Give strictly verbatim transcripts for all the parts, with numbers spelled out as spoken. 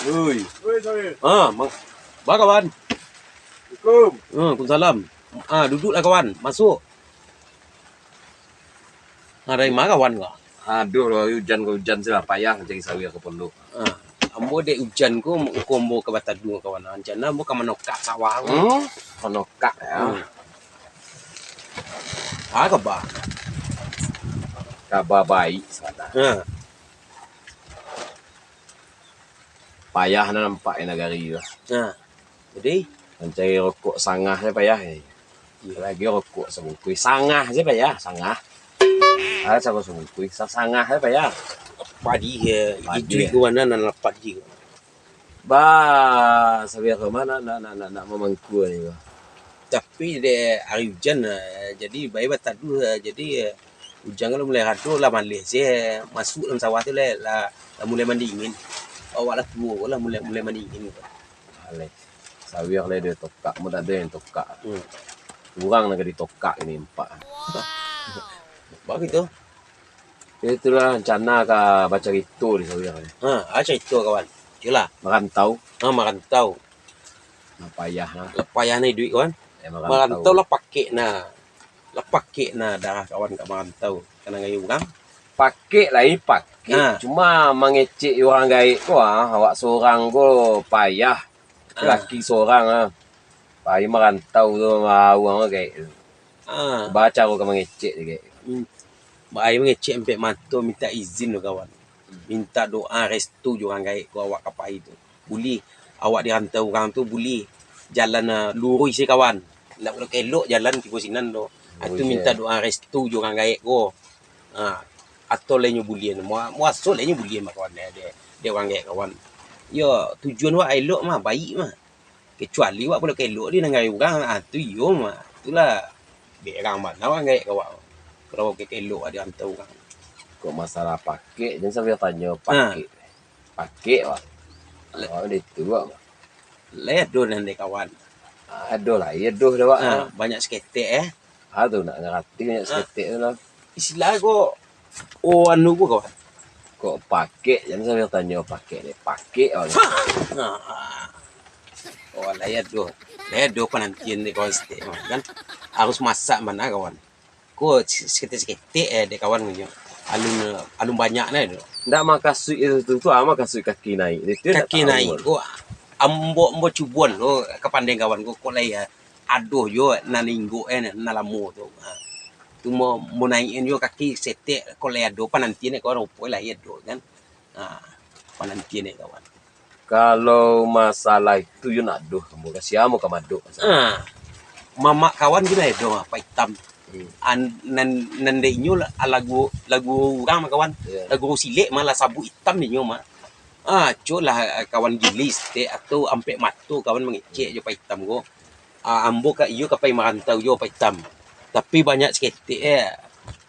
Oi. Oi, Sabil. Ah, mang-, ba kawan? Assalamualaikum. Ah, waalaikumsalam. Ah, duduklah kawan, masuk. Ah, dari ma kawan ko? Aduh, lah, ujan ko ujan, sudah payah mancari sawia ka pondok. Ah, ambo dek ujan ko, ko ambo ka bataduah kawan. Rancana ambo ka manokak sawah ko. Hmm, manokak, yo. Hmm. Ah, kaba? Kaba baik sabananyo. Ah. Payah nan nampak di nagari tu. Nah, jadi? Mancari rokok sangah se payah, eh. Iyo. Lagi rokok sabungkuih. Sangah se payah, sangah. Ada sangah sabungkuih, sa-, sangah se payah. Padi, eh, Padi, ijuik eh. Ko nan lapad ji. Bah, sabiar ka ma nak, nak, nak, nak, nak mamangkua ni, bah. Tapi dek ari ujan, eh, jadi bae bataduah, eh, jadi, eh, ujan kan lah mulai rado, lah maleh se, eh, masuk dalam sawah tu lah, lah, lah mulai mandingin. Awak lah tuo, lah mulai, mulai mandingin. Maleh. Sawiah lah ditokak, mun dak ado yang tokak. Hmm. Urang nan ka ditokak ini empat. Bah gitu. Itulah rancana ka bacarito di sawiah ni. Ha, ah, carito kawan. Cubolah. Marantau. Ha, marantau. Lah payah nah. Lah payah nah iduik kawan. Eh, marantau. Marantau lah pakek nah. Lah pakek nah darah kawan ka marantau. Ka nanggayo urang. Pakek lai pakek. Ha. Cuma mangecek urang gaek ko ah, awak sorang ko payah. Ha. Laki sorang ah. Pai marantau tu, marauang gaek tu. Ha. Ba caro ka mangecek tu gaek. Hmm. Pai mangecek ampek mato mintak izin tu kawan. Hmm. Mintak doa restu jo urang gaek ko awak ka pai tu. Buliah awak di rantau urang tu buliah jalan, ah, luruih se kawan. Ndak elok-elok jalan tibo sinan tu. Ah, tu mintak doa restu jo urang gaek ko. Ha, atau lai nyo buliah, mua-, muaso lai nyo buliah mah kawan, dek, dek, dek urang gaek kawan. Yo, tujuan wak elok mah, baik mah. Kecuali wak pulo ka elok di nanggayo urang, ah, tu iyo mah. Itulah berang bana urang gaek ka wak. Kalau ka elok di rantau urang. Kok masalah pakek, jan sampai tanyo pakek. Pakek, wak. Awak udah itu, wak. Lai ado nan dek kawan. Ado lai, ado dek wak. Ha, banyak saketek, eh. Ha, tu nak ngarati banyak saketek tu lah. Istilah ko, oh, anu ko, kawan. Kok pakek, jan sampai tanyo pakek ni. Pakek, wak. Ha. Oh, lai ado. Lai ado panantian dek kawan saketek, kan. Harus masak bana, kawan. Ko saketek-saketek, eh, dek kawan ko nyo. Alun, alun banyak nah tu. Ndak makasuik itu tu, tu ah makasuik kaki naik. Itu ndak tahu. Kaki naik ko, ambo, ambo cubuan lo ka pandai kawan ko, kok lai, eh, ado jo nan inggok, eh, nan lamo tu. Ha. Tu mo, mo naik jo kaki saketek, kok lai ado panantian kawan, rupo lai ado kan. Ha, panantian kawan. Kalau masalah itu, yo nak doh, ambo ka sia ambo ka madok. Ah, mamak kawan gin ado, Pak Itam. Hmm. An-, nan, nan dek inyo la-, lagu, lagu urang mah kawan. Iyo. Lagu silek mah lah sabuik itam dek inyo mah. Ah, cok lah, ah, kawan gili saketek atau ampek mato kawan mangecek jo Pak Itam ko. Ah, ambo ka, iyo ka pai marantau jo Pak Itam. Tapi banyak saketek, eh,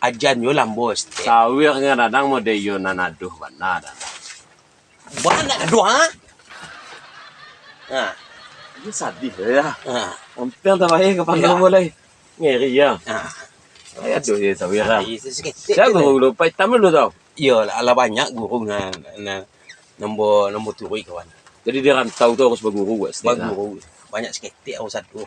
ajannyo lah ambo saketek. Sawir ngan dadang mode iyo nan adoh bana, dadang. Banyak doh, ha? Ha. Ini sadih, ya. Ha. Ampiang tabayang ka panggang mulai. Ngeri, ya. Ha. Saya aduh, ya, sawi, ya. Sadih, saketek. Saya guru dulu, Pak Itam dulu, tau. Iyo, lah, lah banyak guru nan, nan, nan bo, nan bo turuik, kawan. Jadi, di rantau tu harus baguru, buat saketek, nah. Baguru. Banyak saketek, harus aduh.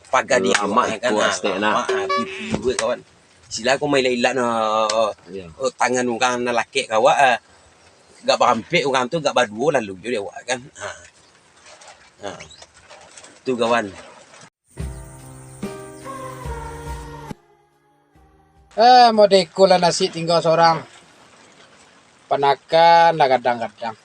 Paga di lama awak, kan, ikut, nah, saketek, nah. Lama, ah, pipi juga, kawan. Sila ko mailak-ilak no, oh, tangan urang nan lakek ka awak, ah. Gak barampek urang tu, gak baduo lalu jo dek awak kan. Ha. Ha. Tu kawan. Eh, modeko lah nasib tingga sorang. Panakan lah gadang-gadang.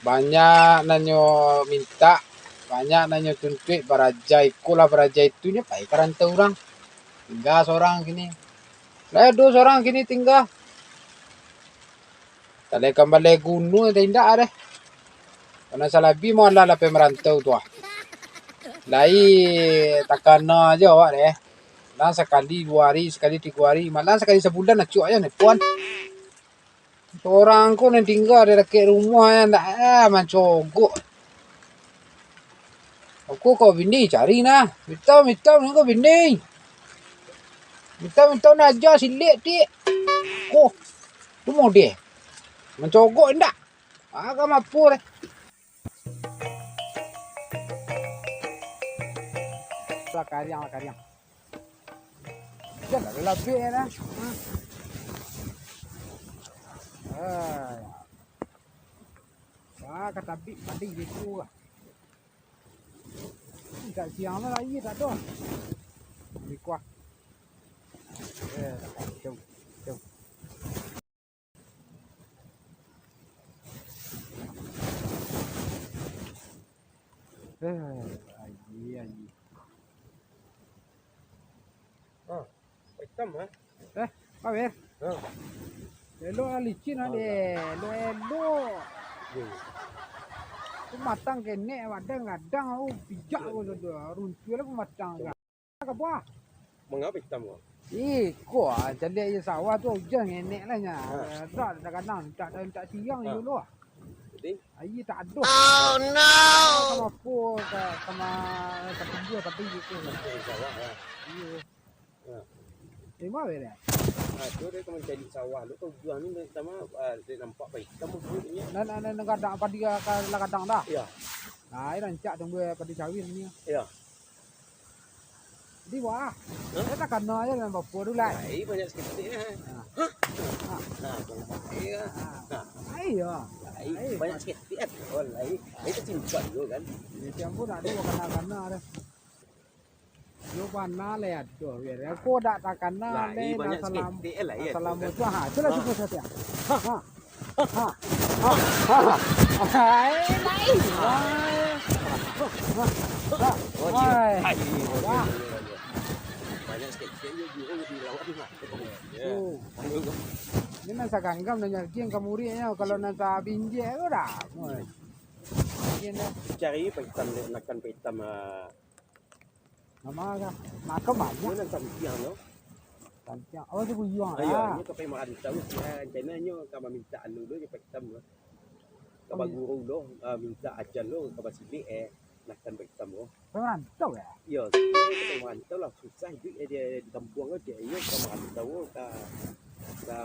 Banyak nan nyo mintak, banyak nan nyo tuntuik, baraja iko lah, baraja itu, nyo pai ka rantau urang. Tingga sorang kini. Lai ado sorang kini tingga. Talai ka balai gunuang, indak deh. Karano salabiah malah lah pai marantau tu ah. Lai takana jo awak deh. Lah sakali duo ari, sakali tigo ari, malah sakali sabulan acok aja nelepon. Sorang ko nan tingga di dakek rumah, ndak, ah, mancogok. Ko, ko bini cari nah. Mito, mito, ko bini. Mito, mito nah aja silek tik. Ko, tu model. Mancogok indak? Ah, ka mapo deh. Lah kariang, lah kariang. Jan lah labek lah. Ha. Ai. Wah, ka tabik padi gitu lah. Dak siang lah, aia dak ado. Di kuah. Eh, jom, jom. Eh, aji, aji. Ah, itam, ah. Eh, Pak Wer. Ah. Elok lah licin lah deh. Elok, elok. Yo. Tu matang kenek, gadang-gadang, oh, pijak ko sudah. Runtuh lah pematang kan. Ka buah. Mangapa itam ko? Ih, ko ah, caliak je sawah tu ujan ngenek lah nya. Ha. Dak, dak kadang, dak, dak siang Ha. dulu. Jadi? Aia tak ado. Oh, no! Ka mapo, ka, ka ma-, ka tumbuah tapi gitu. Ka sawah, ha. Iyo. Ha. Di ma be dah? Ha, tu dia ka mancari sawah tu, ka ujuang ni, sama, ah, dia nampak apa itam tu, dia. Nan, nan, nan gadang padi ka, ka lah gadang dah? Iyo. Nah, ini rancak tumbuah padi sawit ni. Iyo. Di bawah. Hah? Saya tak kena aja dengan bapak tu lah. Lai, banyak seketik, eh. Ha. Hah? Ha. Ha, banyak seketik, eh. Ha. Ha. Lai, ya. Lai, lai, banyak seketik, eh. Oh, lai. Lai tersimpan dulu, kan? Ya, siang pun ada kena-kena dah. Yo, panah lah ya, aduh, biar aku dak takana lai, banyak salam, seketik, eh, lai, ya. Salam tu, ha, itulah cukup saja. Ha, ha. Ha, ha, ha, ha. Hai, lai. Oh, iyo. Hai. Hai, iyo, iyo, iyo, iyo. Banyak sikit, sikit, iyo, iyo, iyo, dilawan tu, Mak. Yo. Oh. Ini nan saganggam nan nyargi ka muridnyo, kalau nan sabinjek tu dah. Oi. Mungkin dah. Cari paitam dek, makan paitam, ah. Nama kah? Makan banyak. Iyo, nan sampiang tu. Sampiang. Oh, tu buyuang lah. Ayo, inyo ka pai marantau, sia, rancananyo ka mamintak anu dulu, jo paitam tu. Ka baguru lo, ah, mintak ajan lo, ka basilek, eh, nakan paitam lo. Ka marantau, yo? Iyo, ka marantau lah, susah iduik, eh, di, di kampuang tu, cek. Iyo, ka marantau, ka, ka,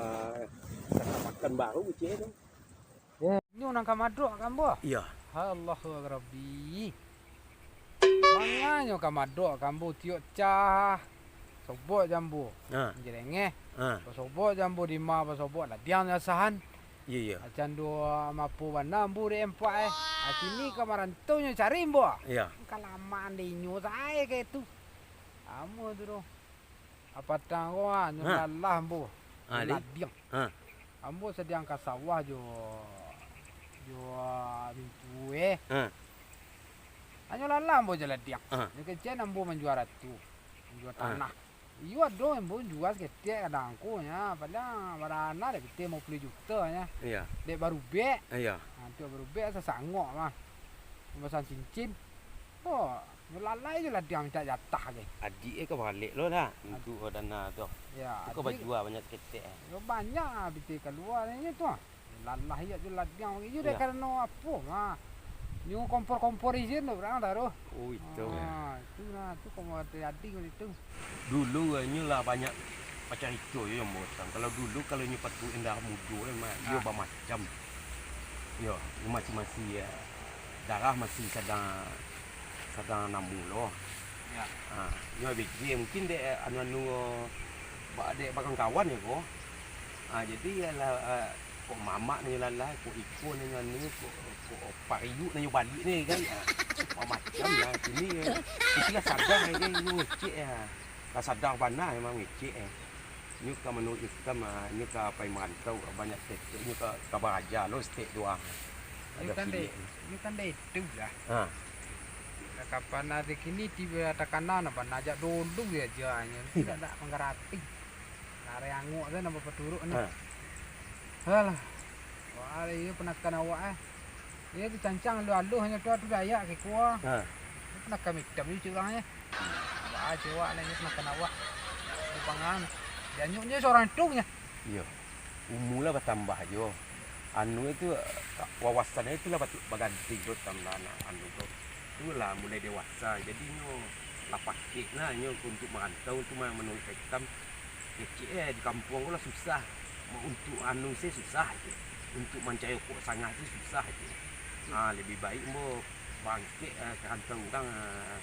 ka makan baru, cek tu. Eh, nyo nan ka madok ka ambo? Iyo. Allahu Rabbi. Manganyo ka madok ka ambo tiok cah. Sobok jo ambo. Ha. Jerengeh. Ha. Basobok jo ambo di ma, basobok ladiang nyo asahan. Iyo, iyo. Acan duo mapo bana ambo dek empak, eh. Ha, kini ka marantau nyo cari ambo. Iyo. Kalamaan dek inyo sae ka itu. Ambo tu doh. Apatang ko, ha, nyo lalah ambo. Ha, di? Ladiang. Ha. Ambo sadiang ka sawah jo, jo, ah, mintu, eh. Ha. Hanyo lalah ambo jo ladiang. Ha. Nyo kecek ambo manjua ratu, manjua tanah. Iyo ado ambo jua saketek kadang ko nyo, padahal barana dek pitih limo puluah juta nyo. Iyo. Dek barubek. Iyo. Ha, dek barubek sasangok mah. Mamasang cincin. Oh, nyo lalai jo ladiang mintak jatah ge. Adiak e ka baralek lo dah, untuak dana tu. Yo, tu ka adiak bajua banyak saketek. Yo banyak ah, pitih kalua nyo tu. Lalah iyo jo ladiang, iyo dek karano apo mah. Nyo kompor-kompor izin tu urang taruh. Oh, itu. Ha, itu nah, tu komo terjadi ko itu. Dulu nyo lah banyak bacarito yo, Mbok Utang. Kalau dulu, kalau nyo patuik indak mudo, eh, ma-, iyo bamacam. Yo, masih-masih, yo, darah masih sadang, sadang namu lo. Yo. Ha, nyo pikir mungkin dek anu-anu, ba-, dek bakawan-kawan yo ko. Ha, jadi, alah, eh, kok mamak nyo lalah, kok iko nyo anu, kok, kok pariuk nyo baliak ni kan. Ha, bamacam lah kini, eh. Kini lah sadar, eh, nyo ngecek, eh. Lah sadar bana emang ngecek, eh. Nyo ka manuruik ikam, ah, nyo ka pai marantau, banyak saketek, nyo ka, ka baraja lo saketek tu, ah. Nyo kan dek, nyo kan dek itu lah. Ha. Lah kapan hari kini tibo takana, nah, bana jak dulu ya aja nyo. Tidak, tidak manggarati. Lari angok tu nambah paturuk ni. Ha. Alah. Wah, iyo panakan awak, eh. Iyo dicancang aluh-aluh nyo tu, tu dayak kiko. Ha. Panakan itam ni cik urang, eh. Wah, cewak lah iyo panakan awak. Di pangan. Janyuknyo surang tu nyo. Iyo. Umur lah batambah jo. Anu itu, wawasan itu lah batu-, baganti jo tambah anak anu tu. Tu lah mulai dewasa, jadi nyo lah pakek lah nyo untuak marantau tu mah, manuruik ka Itam. Kecek eh, di kampuang ko lah susah. Ma-, untuak anu se susah je. Untuak mancari rokok sangah tu susah je. Ah, lebih baik ambo bangkek, eh, ka rantau urang, eh,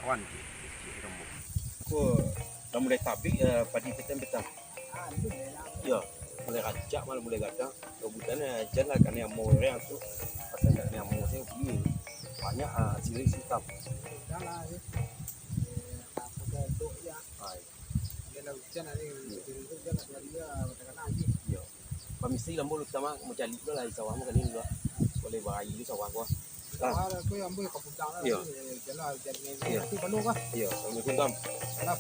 kawan je. Kecek ambo. Ko lah mulai tabik, eh, padi petang-petang. Iyo, mulai rancak malah mulai gadang. Rambutan, eh, jan lah kanai ambo urang tu. Pasal kanai ambo se rugi. Banyak, ah, hasil Itam. Ai. Iyo. Pamisi lah ambo lu tama, mau calik tu lah di sawah mau kali dulu. Boleh barai di sawah ko. Ah. Iyo. Iyo. Assalamualaikum, Tam. Salam.